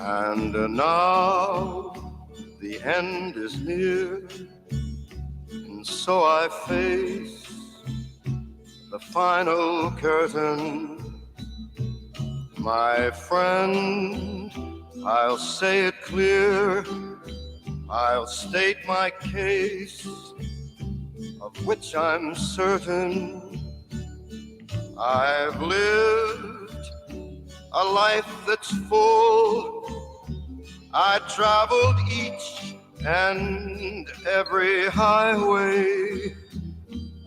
And now the end is near, and so I face the final curtain. My friend, I'll say it clear, I'll state my case, of which I'm certain. I've lived a life that's full. I traveled each and every highway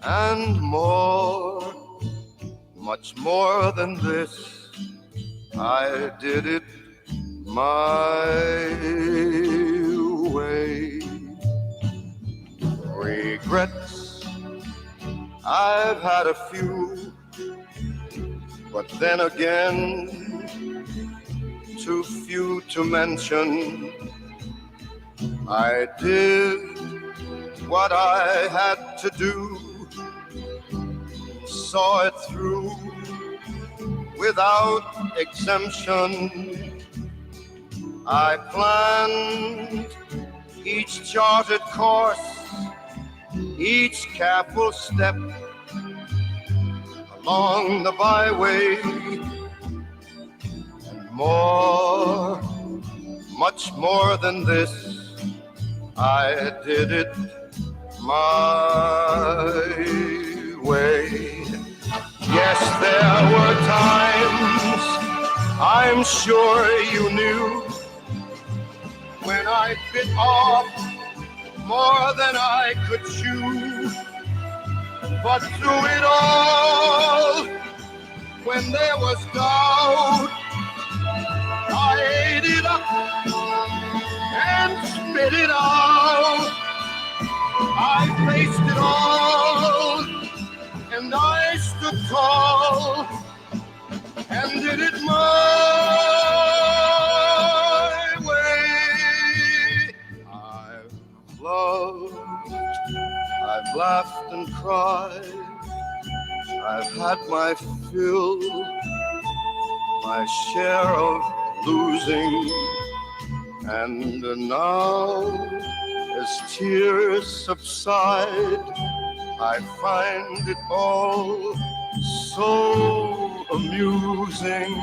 and more, much more than this. I did it my way. Regrets, I've had a few, but then again, too few to mention. I did what I had to do, saw it through without exemption. I planned each charted course, each careful step along the byway, and more, much more than this. I did it my way. Yes, there were times I'm sure you knew when I bit off more than I could chew. But through it all, when there was doubt, I ate it up and spit it out. I faced it all and I stood tall and did it my way. I've loved, I've laughed and cried, I've had my fill, my share of losing, and now as tears subside, I find it all so amusing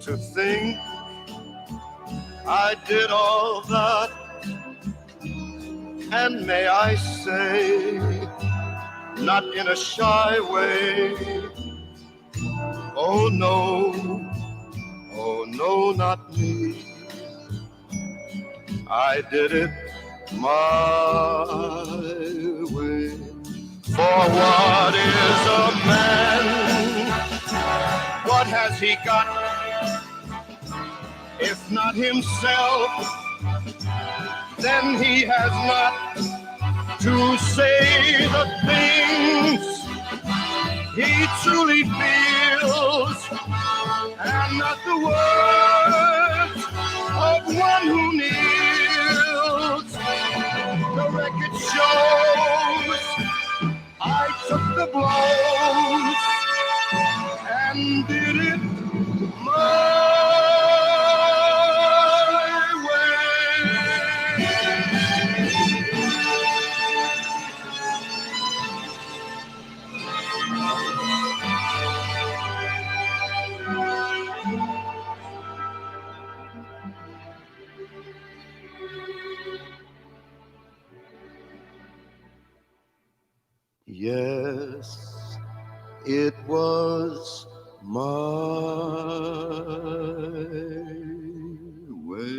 to think I did all that. And may I say, not in a shy way, oh no, oh no, not me. I did it my way. For what is a man? What has he got? If not himself, then he has not to say the things he truly feels and not the words of one who kneels. The record shows I took the blows and did it my way. Yes, it was my way.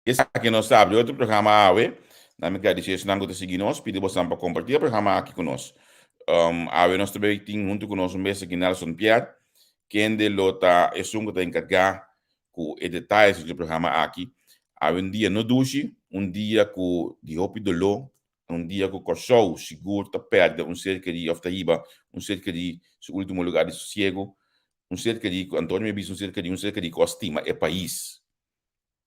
Esaki nos ta abri otro programa awe. Na mi gradisé esnan ku ta sigui nos, pidi bosan pa kompartí e programa aki ku nos. Um, awe nos ta bay tin huntu ku nos un bes aki Nelson Pierre. kende lo ta esun ku ta enkargá ku e detayes di e programa aki. Awe un dia no dushi, un dia ku di hopi doló, un dia ku Kòrsou sigur ta pèrdè un ser kerí òf ta hiba un ser kerí su último lugá di sosiego, un ser kerí ku Antonio mi a bisa un ser kerí, un ser kerí ku a stima e pais.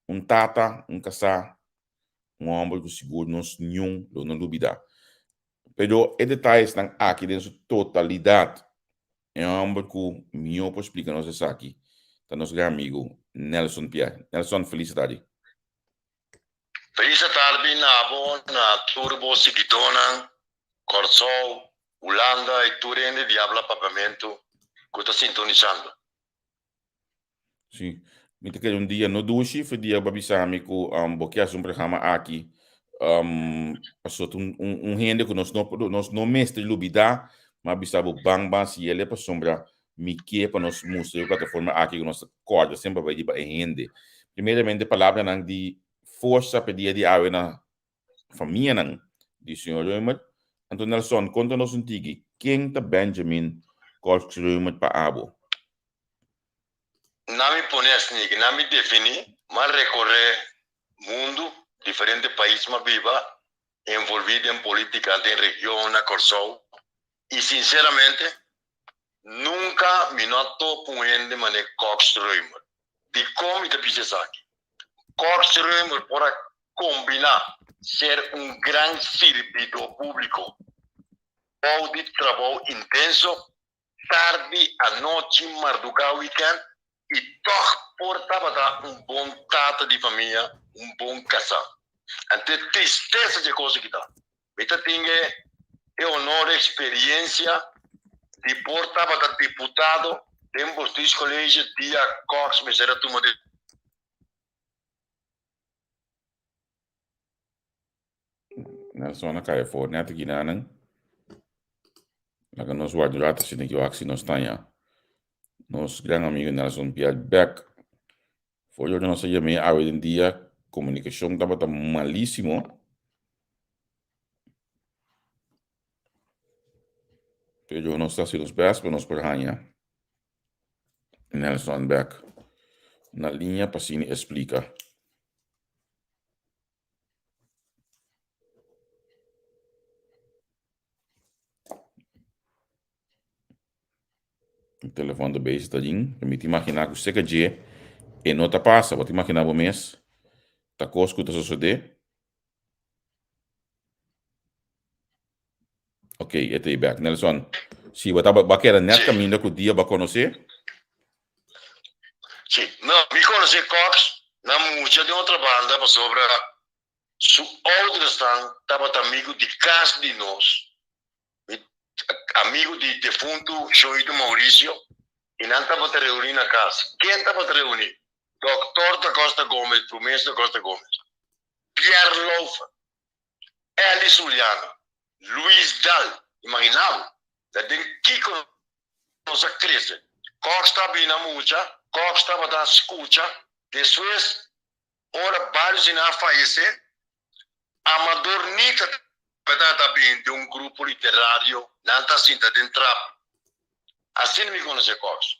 Un tata, un kasá, un hòmber ku sigur nos niun lo no lubidá. Pero e detayesnan aki den su totalidat, e hòmber ku mihó por splika nos esaki ta nos gran amigu Nelson Pierre. Nelson, felis atardi. Felis atardi na bo, na tur bo siguidónan, Kòrsou, Hulanda i tur hende di habla Papiamentu ku ta sintonisando. Sí, mi ta kere un dia no dushi, fe dia bo a bisa mi ku um, bo ke hasi un programa aki. Um, paso ta un, un, un hende ku nos no, nos no mester lubidá, ma bisa bo ban ban si ele pasobra mi ke pa nos mustra e plataforma aki ku nos ta kòrda semper bai riba e hende. Primeramente palabranan di forsa pa e dia di awe na famianan di señor Römer. Anto Nelson, konta nos un tiki, ken ta Benjamin Koks Römer pa abo? Na mi pone asina, na mi defini, m'a recorre mundu, diferente pais m'a biba, envolvi den politica den region na Corsou y sinceramente nunca mi no a topa un hende mane Koks Römer. Dicon mi ta bisa esaki? Koks Römer por a combina ser un gran sirbidor publico bou di trabou intenso tardi, anochi, marduga, weekend y tog por tabata un bon tata di famia, un bon casa. Anto e tristesa dje cosa aki ta, mi ta tin e e honor, e experiencia di por tabata diputado den Bestuurscollege dia Cox mester a tuma Nelson a kai afó nèt aki nanan. Laga nos warda un rato asina ki wak si nos ta haña nos gran amigo Nelson Pierre bèk. For di ora nos a yam'é awe den dia komunikashon tabata malísimo. Pero nos ta hasi nos bèst pa nos por haña Nelson bèk na liña pa asina e splika. E telefon ta bezig ta rin. Mi ta imaginá ku seka dje e no ta pasa. Bo ta imaginá bo mes ta kos ku ta sosodé. Ok, e ta ei bèk. Nelson, si bo ta bo a keda nèt kaminda ku dia bo a konosé? Sí, no, mi konosé Cox na mucha den otro banda pasobra su oudersnan tabata amigu di kas di nos, mi amigu di defuntu Shoito Mauricio, i nan tabata reuní na kas. Ken tabata reuní? Dòktor Da Costa Gomez, Prumes Da Costa Gomez, Pierre Lauffer, Elly Zuliana, Luis Daal, imaginá bo ta den kiko nos a krese. Cox ta bini mucha, Cox tabata skucha, despues ora varios di nan a fayesé, Amador Nita tabata bini den un grupo literario, nan ta sinta den trapi. Asina mi konosé Cox.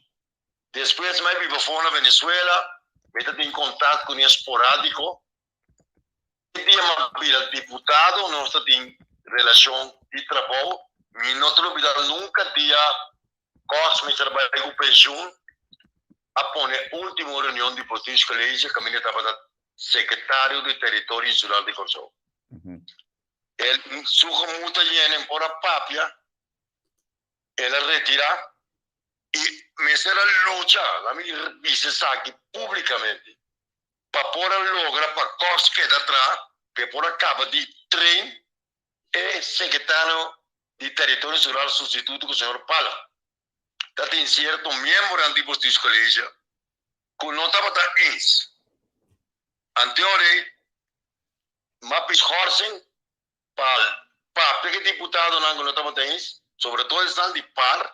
Despues mi a biba for na Venezuela, mi ta tin kontakto kuné sporádiko. E dia mi a bira diputado nos ta tin relashon di trabou. Mi no ta lubida nunka dia Cox mester bai ku penshun a pone ultimo reunion di Bestuurscollege kaminda tabata sekretario di Teritorio Insular di Kòrsou. El su gemoed a yena en por a papia, el a retira i mester a lucha, laat mi bisa esaki publikamente, pa por a logra pa Cox keda traha, pa e por a kaba di train e sekretario di Teritorio Insular sustituto ku señor Pala. Ta tin sierto miembronan di Bestuurscollege ku no tabata eens. Anteorei m'a pidi schorsing pa papia ku e diputadonan ku no tabata eens, sobre todo esnan di par,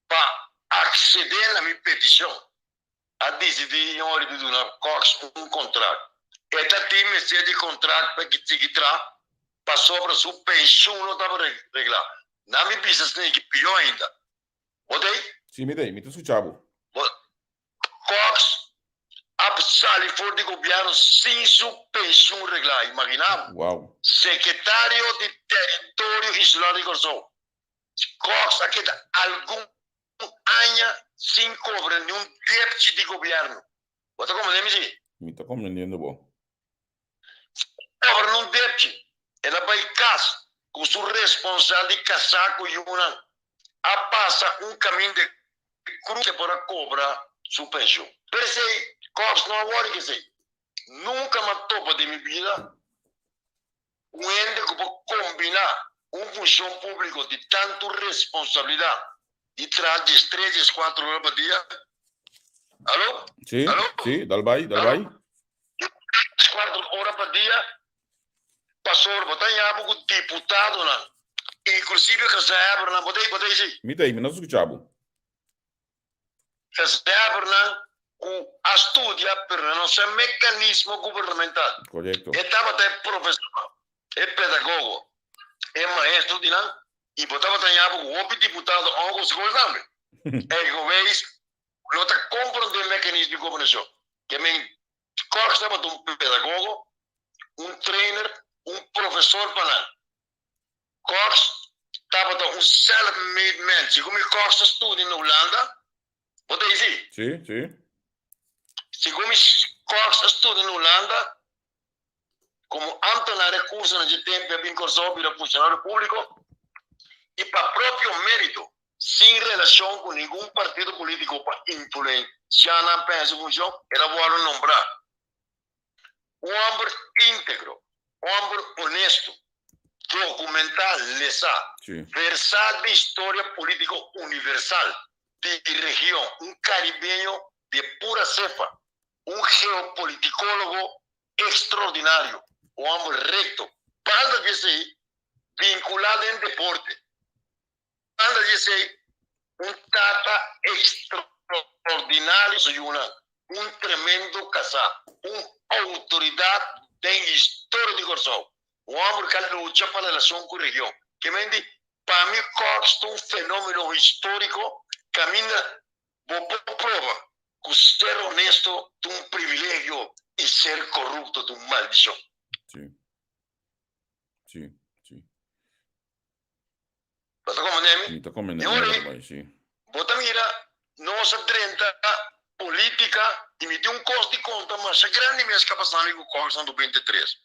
pa aksede na mi petishon. A disidí yori di duna Cox un kontrakt. E ta tin mester di kontrakt pa ki sigui traha pasobra su penshun no tabata reglá. Nan mi bisa sneki pió ainda. Bo ta ei? Sí, mi ta ei, mi ta skucha bo. Bo Cox a sali for di gobièrnu sin su penshun reglá, imaginá bo. Wow. Sekretario di Teritorio Insular di Kòrsou, Cox a keda algun aña sin kobra niun depchi di gobièrnu. Bo ta komprendé mi si? Mi ta komprendiendo bo. Kobra niun depchi. El a bai kas ku su responsal di kasá ku yunan. A pasa un kamin de krus e por a kobra su penshun. P'esei Cox no a wòri k'esei. Nunka m'a topa den mi bida un hende ku por kombiná un funshon públiko di tantu responsabilidat di traha diestres, dieskuater ora pa dia. Alo? Sí, Alo? sí, dal bai, dal bai. Dieskuater ora pa dia, pasobra bo ta yama ku diputadonan, inklusive gezaghebbernan, bo ta ei, bo ta ei sí? Mi ta ei, mi no ta skucha bo. Gezaghebbernan ku a studia pero nan no sa mekanismo gubernamental. Korekto. E tabata e profesor, e pedagogo, e maestro di nan i bo tabata yama ku hopi diputado òf ku skol tambe. Eigenwijs no ta komprondé mekanismo di gobernashon. Ke men Cox tabata un pedagogo, un trainer, un profesor pa nan. Cox tabata un self-made man. Segun mi Cox ta studia na Hulanda, bo ta isi? Sí, sí. Segun mi Cox a studia na Hulanda, komo ambtenaar e kursonan dje tempu a bin Kòrsou bira funshonario públiko i pa propio mérito, sin relashon ku ningun partido polítiko pa influensiá nan pa hasi funshon, el a wòrdu nombrá. Un hòmber íntegro, un hòmber honesto, dokumentá, lesá, versá di historia polítiko universal di region, un karibeño de pura sepa, un geopolitikólogo extraordinario, un homber recto. Banda di esey, vincula den deporte. Banda di esey, un tata extraordinario su yunan, un tremendo casá, un autoridad den historia di Corsou. Un homber cu a lucha pa relacion cu region. Ke men di, pa mi Cox ta un fenomeno historico caminda Bo por proba ku ser honesto ta un privilegio i ser korupto ta un maldishon. Sí. Sí, sí. Bo ta komprendé mi? Mi ta komprendé E ora mi, ei, bai, sí. bo ta mira nos a drenta polítika i mi tin un kos di konta masha grandi mes ku a pasa mi ku Kòks na 2003.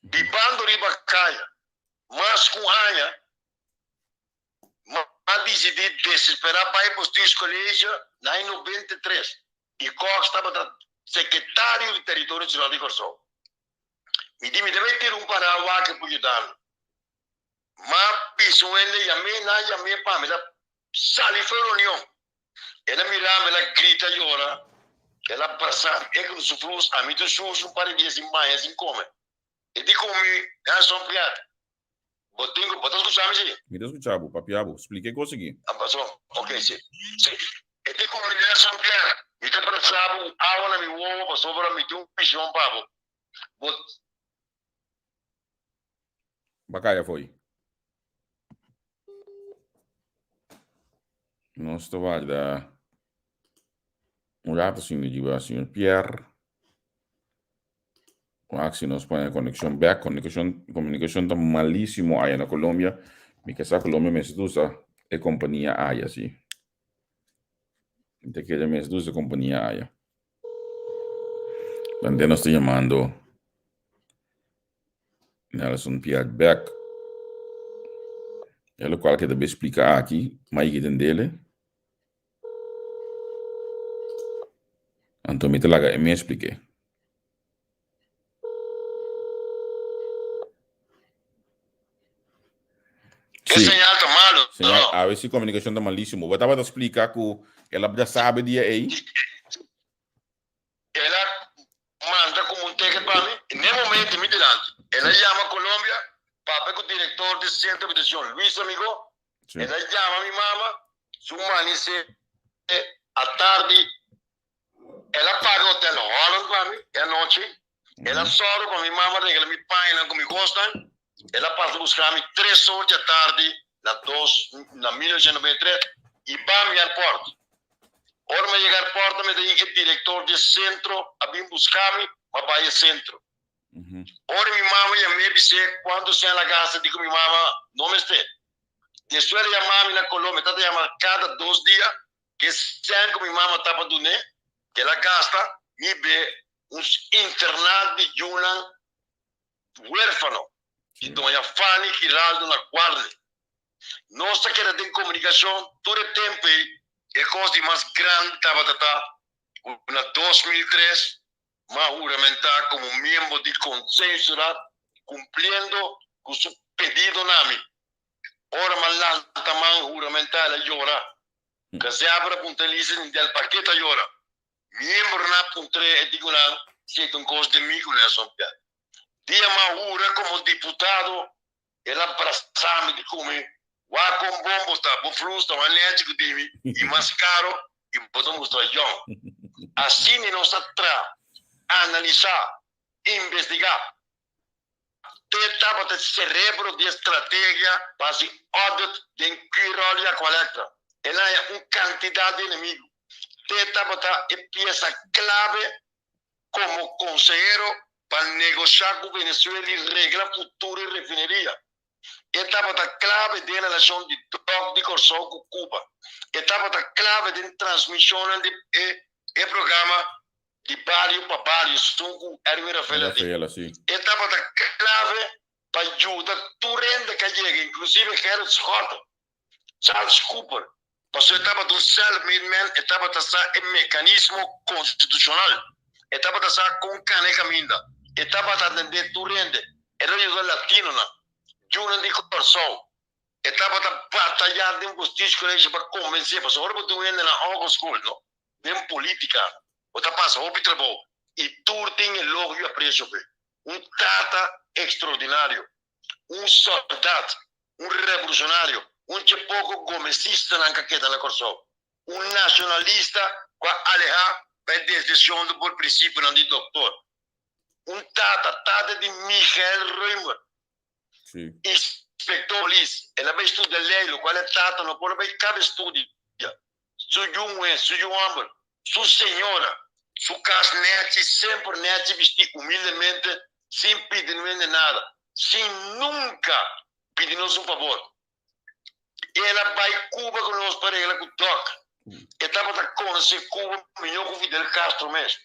Bibando riba kaya mas ku un aña, Ma disidí desesperá bai Bestuurscollege na aña 93 i Cox tabata sekretario di Teritorio Insular di Kòrsou. Mi di mi debe tira un pará wak por yuda mi. Ma bisa un hende yam'é, nan yam'é pa mi ta sali for e reunion. El a mira mi, el a grita yora, el a brasá mi, e ku su flus, ami tur shushi un par di dia sin baña, sin kome. E di ku mi, Nelson Piet, Bo tin ku, bo ta skucha mi si? Mi ta skucha bo, papia bo. Splika e kos aki. A paso, ok, si. Si. E tin ku mi Nelson Pierre, mi ta presa bo ku awa na mi wowo pasobra mi tin un vision pa bo. Bo. Ba kaya fo'i. Nos ta warda un rato sin di jiba señor Pierre. Wak si nos pone konekshon bèk. Komunikashon, komunikashon ta malísimo aya na Colombia. Mi ke sa Colombia mester usa e kompania aya si. Mi ta kere mester usa e kompania aya. Tante nos ta yamando Nelson Pierre bèk. E lokual ke ta bay splika aki, Mike Tendele. Anto mi ta laga e mes splik'é. E señal ta malo, Señal, no? awe si komunikashon ta malísimo. Bo tabata splika ku el a brasa be dia ei? El a manda como un ticket pa mi, n'e momento mi dilanti. El a yama Colombia, papia cu director di centro de habitacion, Luis Amigo. El a yama mi mama, su manise atardi. El a paga hotel Holland pa mi e anochi. El a sòru pa mi mama regla mi pañanan ku mi kosnan. El a pasa buska mi tres or di atardi na dos na 1993. Hiba mi airport. Ora mi a yega airport mi ta yin e director di e centro a bin busca mi, mi a bay e centro. Ora mi mama yam'é bis'é cuanto seña el a gasta di cu mi mama no mester. Despues el a yama mi na Colombia, e tata yama cada dos dia ke sèn ku mi mama taba dun'é, el a gasta mi be un internat di yunan huérfano di Doña Fanny Giraldo na Guarne. Nos ta keda den komunikashon tur e tempu ei. E kos di mas grandi tabata ta ku na 2003 m'a huramentá komo miembro di Konsensurat kumpliendo ku su pedido na mi. Ora m'a lanta man huramentá el a yora. Caseabra a puntra Elisa Nindel pak'é ta yora. Miembronan a puntr'é e di ku nan si e ta un kos di mi ku Nelson Piar. Dia m'a hura komo diputado el a brasa mi di ku mi, Wak kon bon bo ta, bo flus ta mas nechi ku di mi i mas karo i bo ta mustra yòn. Asina nos a tra, analisá, investigá. Te tabata e cerebro di e strategia pa haci audit den Cuirol y Aqualectra. El a haña un cantidad di enemigo. Te tabata e pieza clave como consehero pa negocia cu Venezuela y regla futuro e refineria. E tabata clave den relacion di dok di Corsou cu Cuba. E tabata clave den transmisionnan di e programa di bario pa bario segun ku Erwin Rafael a di. E tabata klave pa yuda tur hende ku a yega, inklusive Gerrit Schotten, Charles Cooper, pasobra e tabata un self-made man, e tabata sa e mekanismo konstitushonal, e tabata sa kon kana e kaminda, e tabata atendé tur hende, e ta yuda latinonan, yunan di Kòrsou, e tabata batayá den Bostische College pa konvensé, pasobra ora bo tin un hende na hogeschool, no, Den politica bo ta pasa hopi trabou y tur tin elogio y aprecio p'e. Un tata extraordinario, un soldat, un revolucionario, un dje poco gomesistanan ca keda na Corsou, un nacionalista cu a aleha pa e desviacion di por principionan di Doctor. Un tata, tata di Michael Römer, inspector polis, el a bay studia ley, locual e tata no por a bay caba e studia. Su yu muhé, su yu hòmber, su señora, su kas nèchi, semper nèchi bistí humildemente, sin pidi nuende nada, sin nunka pidi nos un fabor. El a bai Cuba ku nos pa regla ku Doc. E tabata konosé Cuba mihó ku Fidel Castro mes.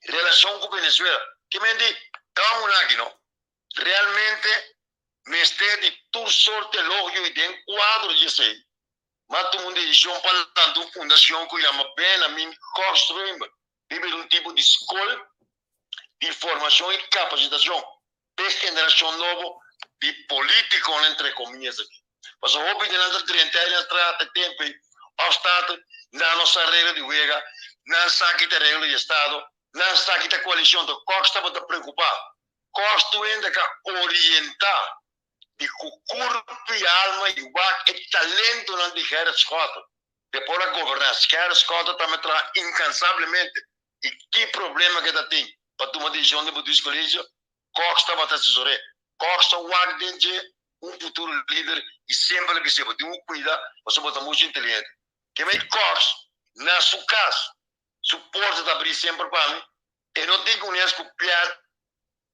Relashon ku Venezuela. Ke men di, tabata un aki no. Realmente mester di tur sorte elogio i den kuadro di esei M'a tuma un desishon pa lanta un fundashon ku yama Benjamin Koch Römer riba un tipo di skol di formashon i kapasitashon p'e generashon nobo di polítikonan, entre komiyas aki. Pasobra hopi di nan ta drenta i nan trata e tempu ei òf staten, nan no sa regla di wega, nan sa ki ta regla di estado, nan sa ki ta koalishon. Enton Koch tabata preokupá. Koch tur hende ka orientá di ku kurpu i alma i wak e talentonan di Gerrit Schotten pe por a goberná. Gerrit Schotten tambe traha inkansablemente i ki problema ke ta tin pa tuma desishon den Buddhist Kolegio, Cox tabata asesor'é. Cox ta wak den dje un futuro lider i semper a bis'é bo tin ku kuida pasobra bo ta muchu inteligente. Kemey Cox na su kas su porta ta abrí semper pa mi, e no tin ku nes ku pier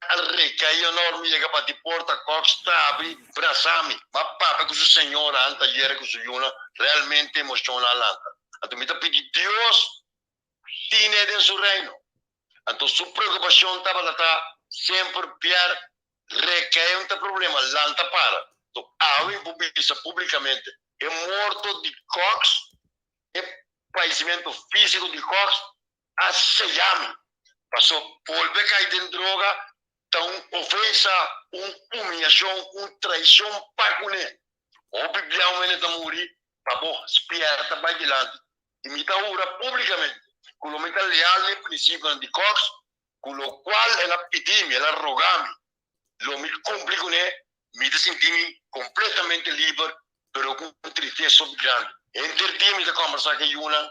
A recaí honor mi yega bati porta Cox ta abri brasa mi ma papia cu su señora antayer cu su yuna realmente emociona a lanta anto mi ta pidi Dios tine den su reino anto su preocupacion tabata ta semper Pierre recaí un ta problema lanta para anto awe mi por bisa publicamente e morto di Cox e fallecimento fisico di Cox a seya mi. Paso bolbe kai den droga ta un ofensa, un humiashon, un traishon pa kuné. Hopi bia un hende ta muri pa bo spièrta bai dilanti. I mi ta hura públikamente ku lo mi ta leal na e prinsipionan di Cox, ku lokual el a pidi mi, el a roga mi. Lo mi kumpli kuné, mi ta sinti mi kompletamente liber, pero ku un tristesa hopi grandi. Henter dia mi ta kòmbersá ku e yunan,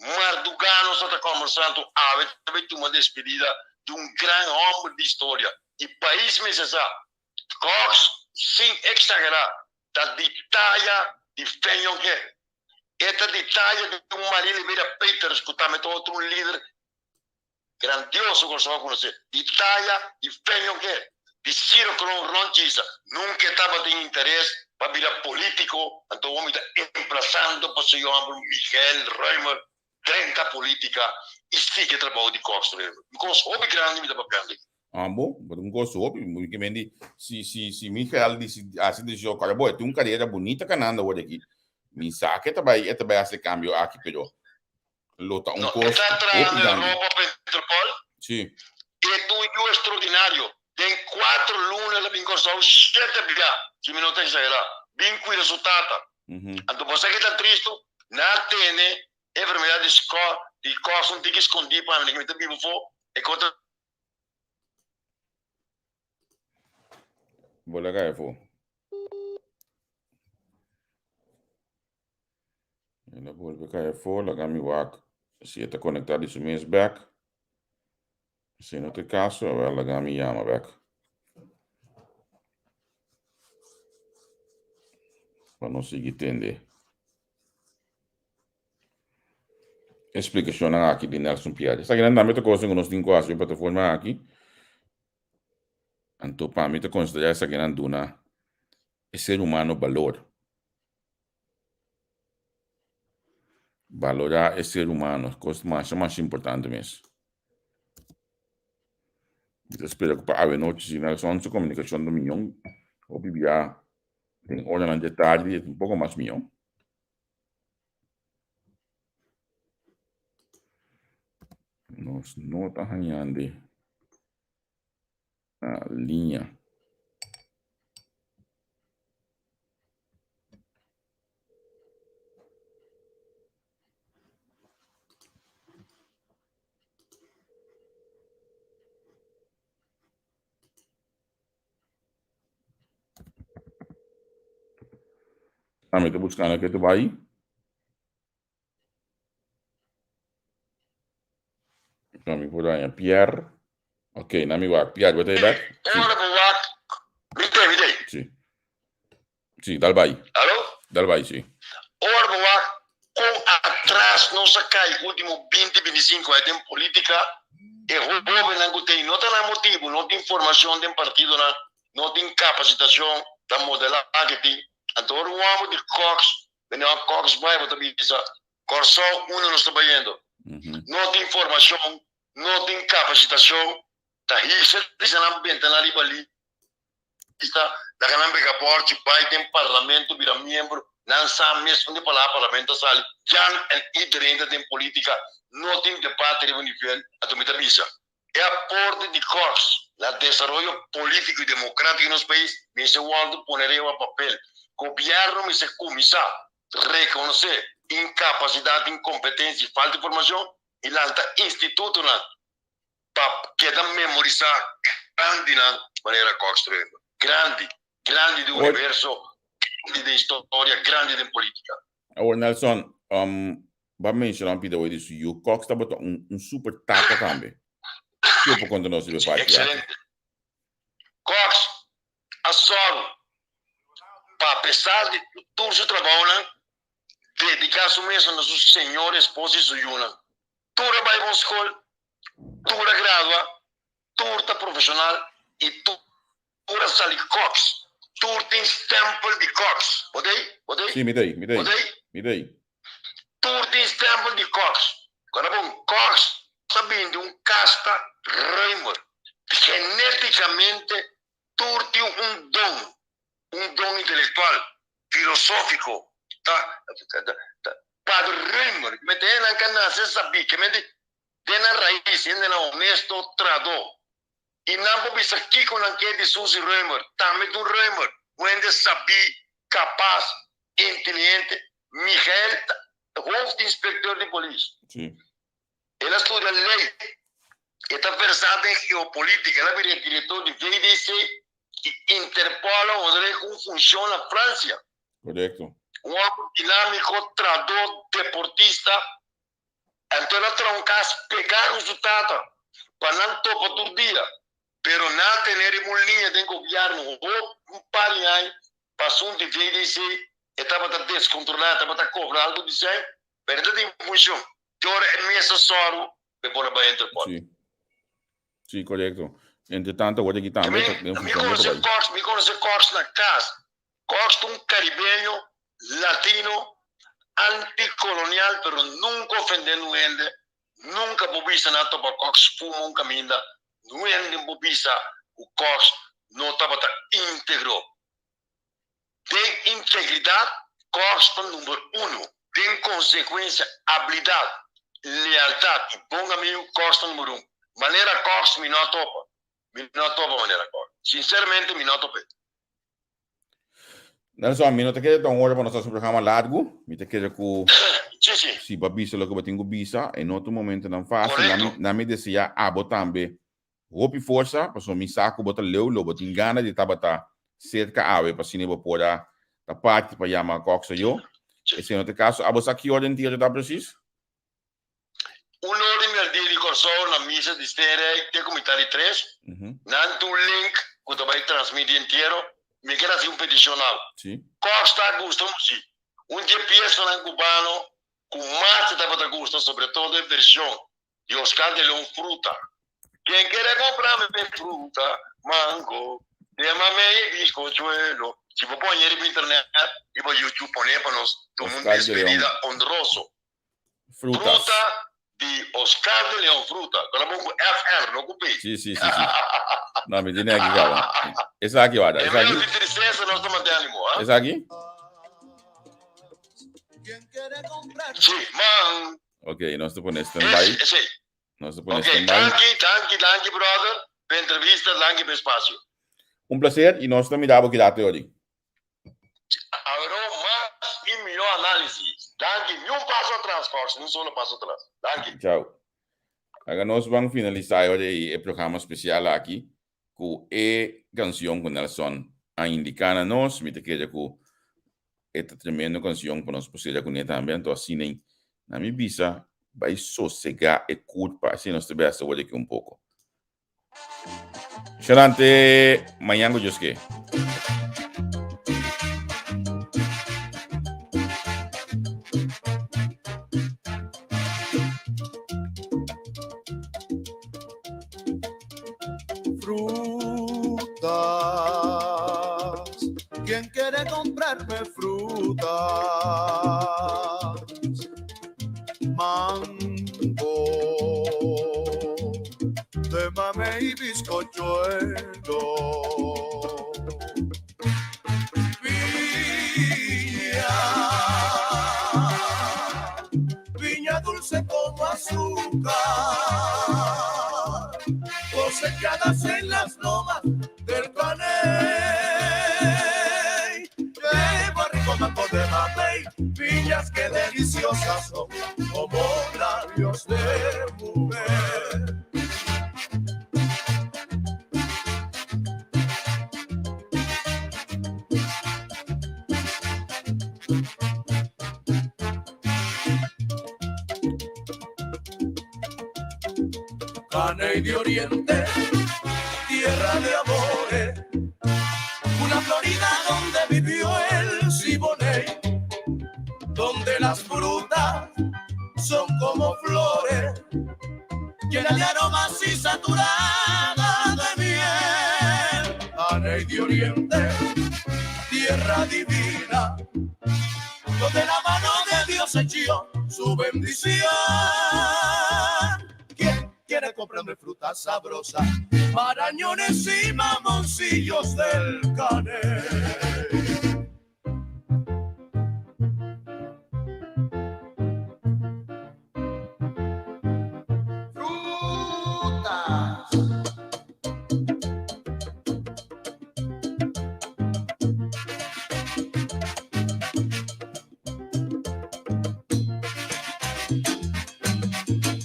mardugá nos ta ta kòmbersá, anto awe ta bai tuma despedida di un gran hòmber di historia i pais mester sa, Cox, sin eksagerá, ta di taya di Fenyon Heer. E ta di taya di un Maria Liberia Peters ku tambe ta otro un lider grandioso ku nos a konosé. Di taya di Fenio Ge, di Ciro Kroon rond Chisa. Nunka e tabatin interes pa bira polítiko, anto awor mi ta emplasando pa señor Amber Miguel Römer drenta polítika i sigui e trabou di Cox Römer. Un kos hopi grandi mi ta papiando aki. Ambo, bo ta un kos hopi, mi ke men di si si si Miguel di si hasi desishon kòrda bo e tin un karera bunita kanando awor aki. Mi sa ke ta bai e ta bai hasi e kambio aki pero lo ta un No, e kos ta hopi trahando grandi. Europa pa Interpol. Si. E ta un yu extraordinario. Den kuater luna el a bin Kòrsou shete bia, si mi no ta exagerá, bin kuida su tata. Anto bo sa ke ta tristu? Nan a tene e enfermedad di skò di kòs un tiki skondí pa mi, mi ta biba afó, e kos ta. Bo laga afó. El a bolbe kai afó, laga mi wak si e ta konektá di su mes bèk. Si no ta e kaso, awèl laga mi yama bèk. Pa nos sigui tende e splikashonnan aki di Nelson Pierre. Esakinan tambe ta kosnan ku nos tin ku hasi den plataforma aki. Anto pa mi ta konsiderá esakinan duna e ser humano balor. Balorá e ser humano, kos masha masha importante mes. Mi ta spera ku pa awenochi si Nelson su komunikashon ta mion, hopi bia den oranan dje tardi e ta un poko mas mion. Nos no ta hañando na liña. Ami ta buskando ke ta bai. Mi por daña Pierre. Ok, na mi wak. Pierre, bo ta bek? Sí. Ora bo wak. Mi te, mi te. Sí. Sí, dal bai. Alo? Dal bai, sí. Ora bo wak kon atras nos a kai ultimo 20, 25 aña den politica, e hobennan ku tei no ta na motibu, no tin formacion den partidonan, no tin capacitacion, ta modelahe tin. Anto ora un homber di Cox Meneer Cox bai bo ta bisa Kòrsou unda nos ta bayendo. No tin formashon, no tin kapasitashon, ta hisa bisa nan benta nan riba lista, laga nan bega bòrchi bai den parlamento bira miembro, nan sa mes unda e palabra parlamento ta sali, Jan en iedereen ta den politika, no tin debate riba nivel, anto mi ta bisa E aporte di Cox na desaroyo politico y democratico di nos pais mester wordo pone riba papel. Gobierno mester cuminsa reconoce incapacidad, incompetencia y falta di formacion y lanta institutonan pa keda memorisa grandinan manera Cox Trujillo. Grandi, grandi di universo, grandi den historia, grandi den politica. Awor Nelson, Bo a menciona un pida hoy di su yu. Cox tabata un, un super tata tambe. Kiko por konta nos riba e parti aki? Excelente. Cox a sòru pa apesar di tur su trabounan, dediká su mes na su señora esposa i su yunan. Tur a bai bon skol, tur a gradua, tur ta profesional i tur a sali Cox. Tur tin stempel di Cox. Bo ta ei? Bo ta ei? Sí, mi ta ei, mi ta Bo ei, ta ei? mi ta ei. Tur tin stempel di Cox. Kora bon, Cox ta bini di un kasta Römer. Genétikamente tur tin un don, un don intelektual, filosófiko. Ta, ta, Padre Römer, ke mester hendenan ka nase sabí, ke mester den nan rais, hendenan honesto, trahadó. I nan por bisa kiko nan ke di Susie Römer, tambe ta un Römer, un hende sabí, kapas, inteligente. Michael ta hoofdinspecteur di polis. El a studia ley, e ta versá den geopolítica, el a bira e director di VDC i Interpol a honr'é ku un funshon na Francia. Korekto. Un hòmber dinámiko, trahadó, deportista. Anto el a traha un kas pegá ku su tata pa nan topa tur dia. Pero nan a tene riba un liña den gobièrnu hopi un par di aña pa asuntu di VDC. E tabata deskontrolá, e tabata kobra algu di sèn, pero e ta tin funshon. Te ora e mes a sòru pa e por a bai Interpol. Sí. Sí, korekto. Entre tanto awor aki tambe ta den Mi funshon otro konosé bai. Cox, mi konosé Cox na kas. Cox ta un karibeño, latino, antikolonial, pero nunka ofendé nun hende, nunka bo bisa nan topa Cox fuma un kaminda, nun hende bo bisa ku Cox no tabata íntegro. Den integridat, Cox ta number uno. Den konsekuensia, abilidat, lealtat i bon amigu, Cox ta number un. Manera Cox mi no a topa. Mi no a topa manera Cox. Sinseramente mi no a top'é. Nelson, mi no ta kere ta un ora pa nos hasi un programa largu. Mi ta kere ku Sí, sí. si bo a bisa loke bo tin ku bisa, e no ta un momentonan fásil. Korekto. Na mi deseá abo tambe Hopi forsa, pasobra mi sa ku bo ta leu, lo bo tin gana di tabata serka awe pa asina bo por a ta parti pa yama Cox ayo. Esei no ta e kaso. Abo sa ki ora entiero ta presis? Un ora i merdia di Kòrsou na misa di Steenrijk te ku mitad di tres. Nan tin un link ku ta bai transmiti entiero. Mi ker hasi un petishon awe. Cox ta gusta musi. Un di e piesanan kubano ku mas e tabata gusta, sobretodo e vershon di Oscar de Leon fruta. Ken kere comprame fruta, mango, de mamey y bizcochuelo. Si bo pone riba internet, riba YouTube, pone pa nos tuma un Oscar de Leon. despedida honroso. Frutas. Fruta di Oscar de Leon fruta. Con bon cu FR, no cu P. Sí, sí, sí, sí. No, mi tiene aki caba. Esaki, wada. En Esaki. medio di tristeza nos ta mantén ánimo, ah? Esaki? Sí, man. Ok, nos ta pone stand-by. Esei. Nos ta pone Ok, stand-by. danki, danki, danki brother pa entrevista, danki pa espacio. Un placer y nos ta mira bo ki rato yori. Awero mas y mihor análisis. Danki, ni un paso atras Fox, ni un solo paso atras. Danki. Chao. Laga nos ban finalisa yori e programa especial aki ku e canción ku Nelson a indica na nos. Mi ta kere ku E ta tremendo cancion pa nos por sera cune tambe, anto asina na mi bisa bay sosega e curpa, asina nos ta bay hasta word aki un poco. Shalante mañan cu Dios ke. Frutas, quien quiere comprarme frutas? Mango, de mame y bizcochuelo. Piña, piña dulce como azúcar, cosechadas en las lomas del Caney. Qué rico mango de mamey, piñas que deliciosas son, como labios de mujer. Caney de Oriente, tierra de amores, una Florida donde vivió el Siboney, donde las frutas son como flores, llenas de aromas y saturadas de miel. Caney de Oriente, tierra divina, donde la mano de Dios echó su bendición. ¿Quién quiere comprarme fruta sabrosa? Marañones y mamoncillos del Caney. Frutas.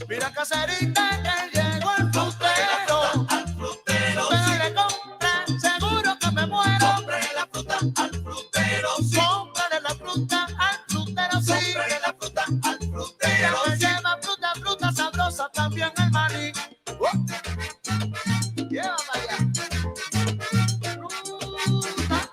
Mira caserita que llegó el frutero. Al frutero, Pero le compra, seguro que me muero. Cómprale la fruta al frutero, sí. Cómprale la fruta al frutero, sí. Cómprale la fruta al frutero, Que sí. lleva fruta, fruta sabrosa, también el maní. ¡Oh! Lleva para allá. Fruta.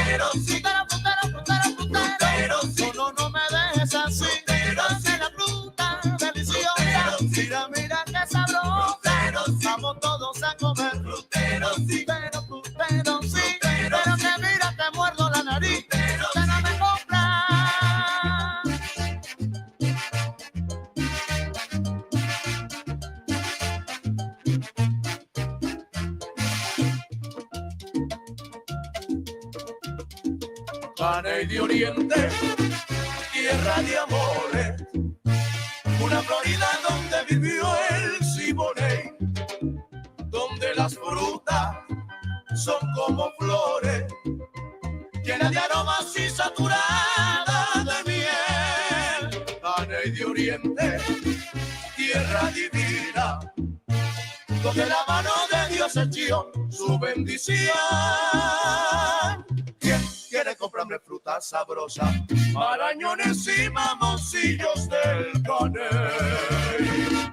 Frutero, frutero, frutero, frutero, frutero. No, no, no me dejes así. Dame la fruta deliciosa. Mira, mira qué sabrosa. Vamos todos a comer. Frutero, frutero, frutero, sí. Pero que mira, te muerdo la nariz. Pero no me compra. Caney de Oriente, tierra de amores, una Florida donde vivió el Siboney, donde las frutas son como flores, llenas de aromas y saturadas de miel. Caney de Oriente, tierra divina, donde la mano de Dios echó su bendición. ¿Quién quiere comprarme fruta sabrosa? Marañones y mamoncillos del Caney.